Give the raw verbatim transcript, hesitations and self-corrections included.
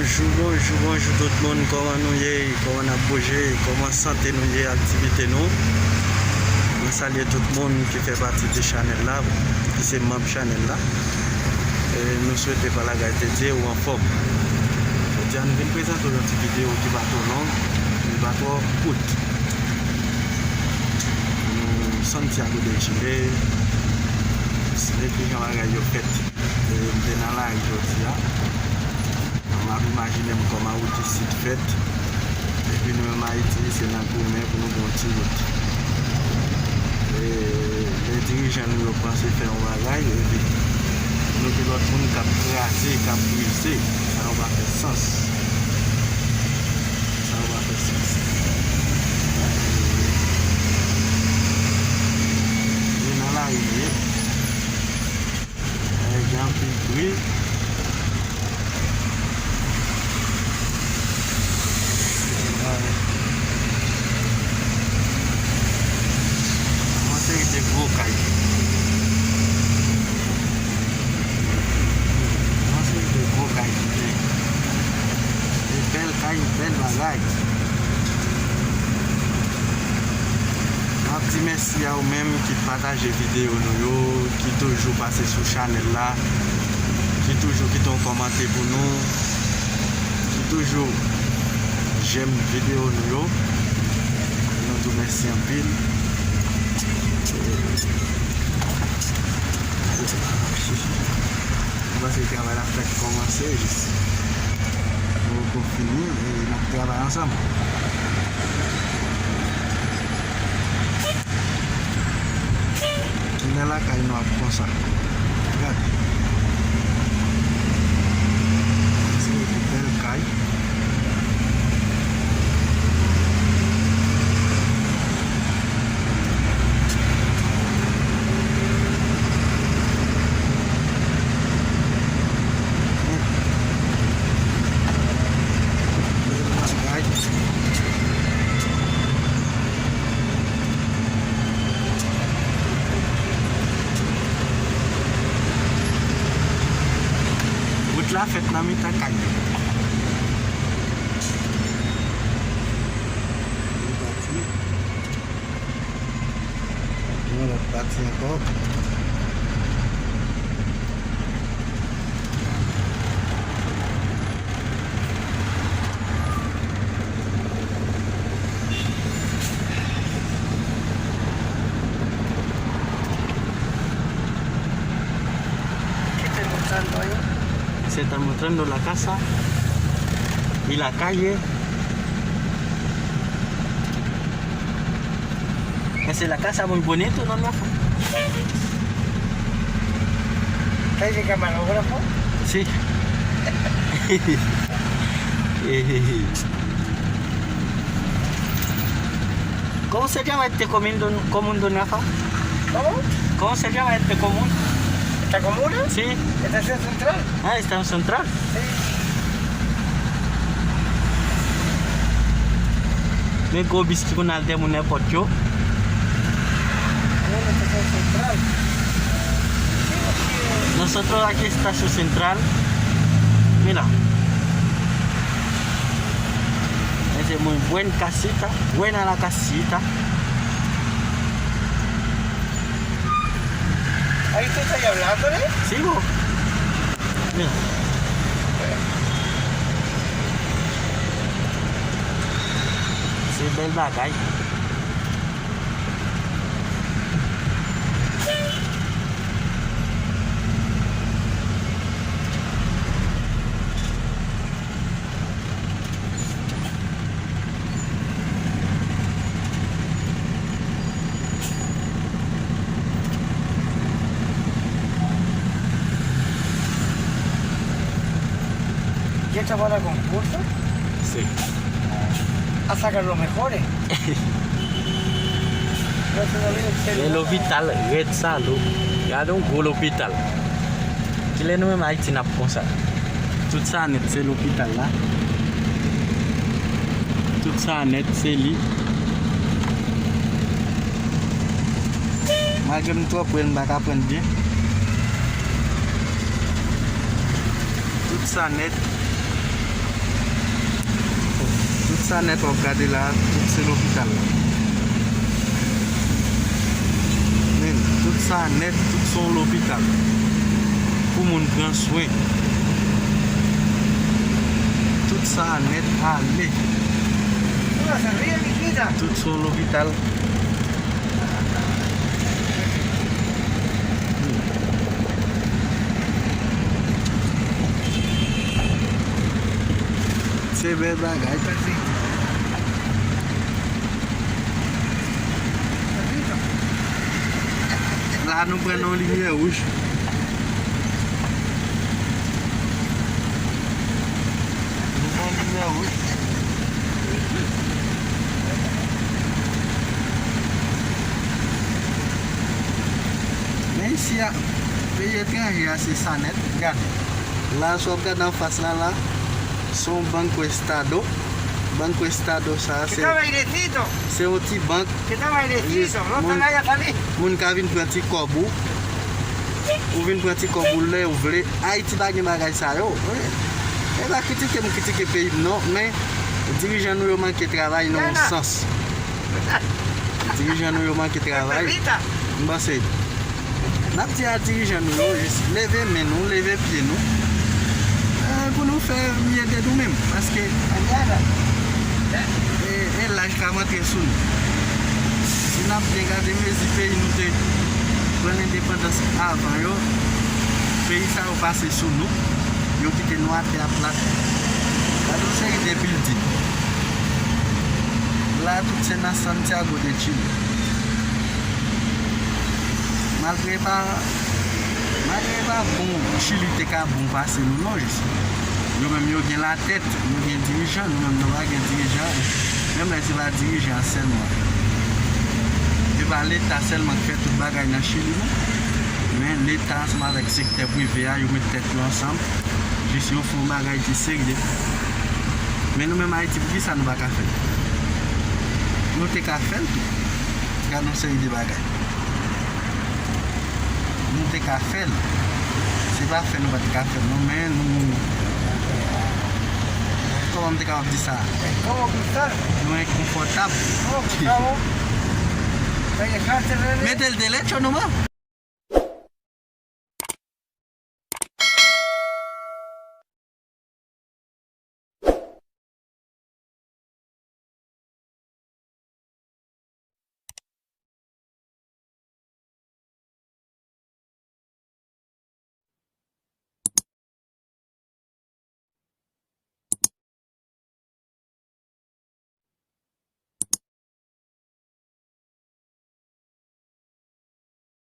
Bonjou, bonjou, bonjou tout moun. Kòman nou ye? Kòman n ap bouje? Kòman sante nou ye? Aktivite nou? Mwen salye tout moun ki fè pati de chanèl la, ki se manm chanèl la. E nou swete pa la gras de Dye ou anfòm. Jodi a nou vin prezante w yon ti videyo ki pa twò long, li pa twò kout. Nou Santiago de Chile, epi jan bagay yo fèt. E m te nan lari jodi a. M ap imajine m kòman wout isit fèt. Epi nou menm Ayiti, se nan goumen pou nou gen yon ti wout. E lè dirijan nou yo panse fè yon bagay, epi nou gen lòt moun k ap kraze, k ap brize. Sa yo pa fè sans. Sa yo pa fè sans. E nan lari nou ye. Ay, gen anpil bri. Yon seri de gwo kay. Yon seri de gwo kay ki te. De bèl kay, bèl bagay. M ap di mèsi a ou menm ki pataje videyo nou yo, ki toujou pase sou chanèl la, ki toujou kite yon kòmantè pou nou, ki toujou jèm videyo nou yo. Nou di w mèsi anpil. M panse travay la fèk kòmanse jis. Nou poko fini, e n ap travay ansanm. Tounen lakay nou ap konsa. Gade. Se yon bèl kay. Wout la fèt nan mitan kay yo. Yon lòt pati ankò. Kite montando yo. Se está mostrando la casa y la calle. Esa es la casa muy bonito, don Rafa. ¿Está de camarógrafo? Sí. ¿Cómo se llama este común, don, común, don Rafa? ¿Cómo? ¿Cómo se llama este común? ¿Esta comuna? Sí. Estación Central. Ah, Estación Central. Men gwo bis ki konn al dèyè moun èpòt yo. Nosotros aquí Estación Central. Mira. Es muy buen casita, buena la casita. Ahí tú estás hablándole. Sí, bo. Mira. Se bèl bagay. Yo estaba la compuerta. Sí. A sacar los mejores. Pero todavía en serio. E lopital rèd sa, lo. Gade yon gwo lopital. Kilè nou menm Ayiti n ap konsa? Tout sa nèt se lopital la. Tout sa nèt se li. Malgre m twò pre, m pa ka pran byen. Tout sa nèt. Sa nèt w ap gade la, tout se lopital la. Men, tout sa nèt, tout se yon lopital. Pou moun pran swen. Tout sa nèt ale. Tout se yon lopital. Se bèl bagay. La nou pran yon limyè wouj. Nou pran limyè wouj. Men isi a, peyi etranje a, se sa nèt. Gade. La, sa w ap gade anfas la, la, se yon Banco Estado. Banco Estado sa, se, se yon ti bank. Moun, moun ka vin pran ti kòb ou. Ou vin pran ti kòb ou lè ou vle. Ayiti pa gen bagay sa yo. E pa kritike m kritike peyi m non, men dirijan nou yo manke travay nan yon sans. Dirijan nou yo manke travay. M panse n ap di a dirijan nou yo jis leve men nou, leve pye nou, eh, pou nou fè mye de nou menm. Paske, eh, eh, laj k ap antre sou nou. Si n ap byen gade mezi peyi nou te pran lendepandans avan yo, peyi sa yo pase sou nou, yo kite nou atè a plat. Gade yon seri de bilding. La, tout se nan Santiago de Chile. Malgre pa, malgre pa bon, Chili te ka bon pase nou non, jis. Yo menm yo gen latèt, yo gen dirijan, nou menm nou pa gen dirijan. Menm lè se pa dirijan sèlman. Se pa leta sèlman k fè tout bagay nan Chili non. Men leta ansanm avèk sektè prive a, yo met tèt yo ansanm. Jis yo fè yon bagay ki serye. Men nou menm Ayiti, poukisa nou pa ka fè l? Nou te ka fè l tou. Gade yon seri de bagay. Nou te ka fè l. Se pa fè nou pa te ka fè l, non, men nou, kòman m te kapab di sa? Nou enkonfòtab. Mete l dele, tchonouman.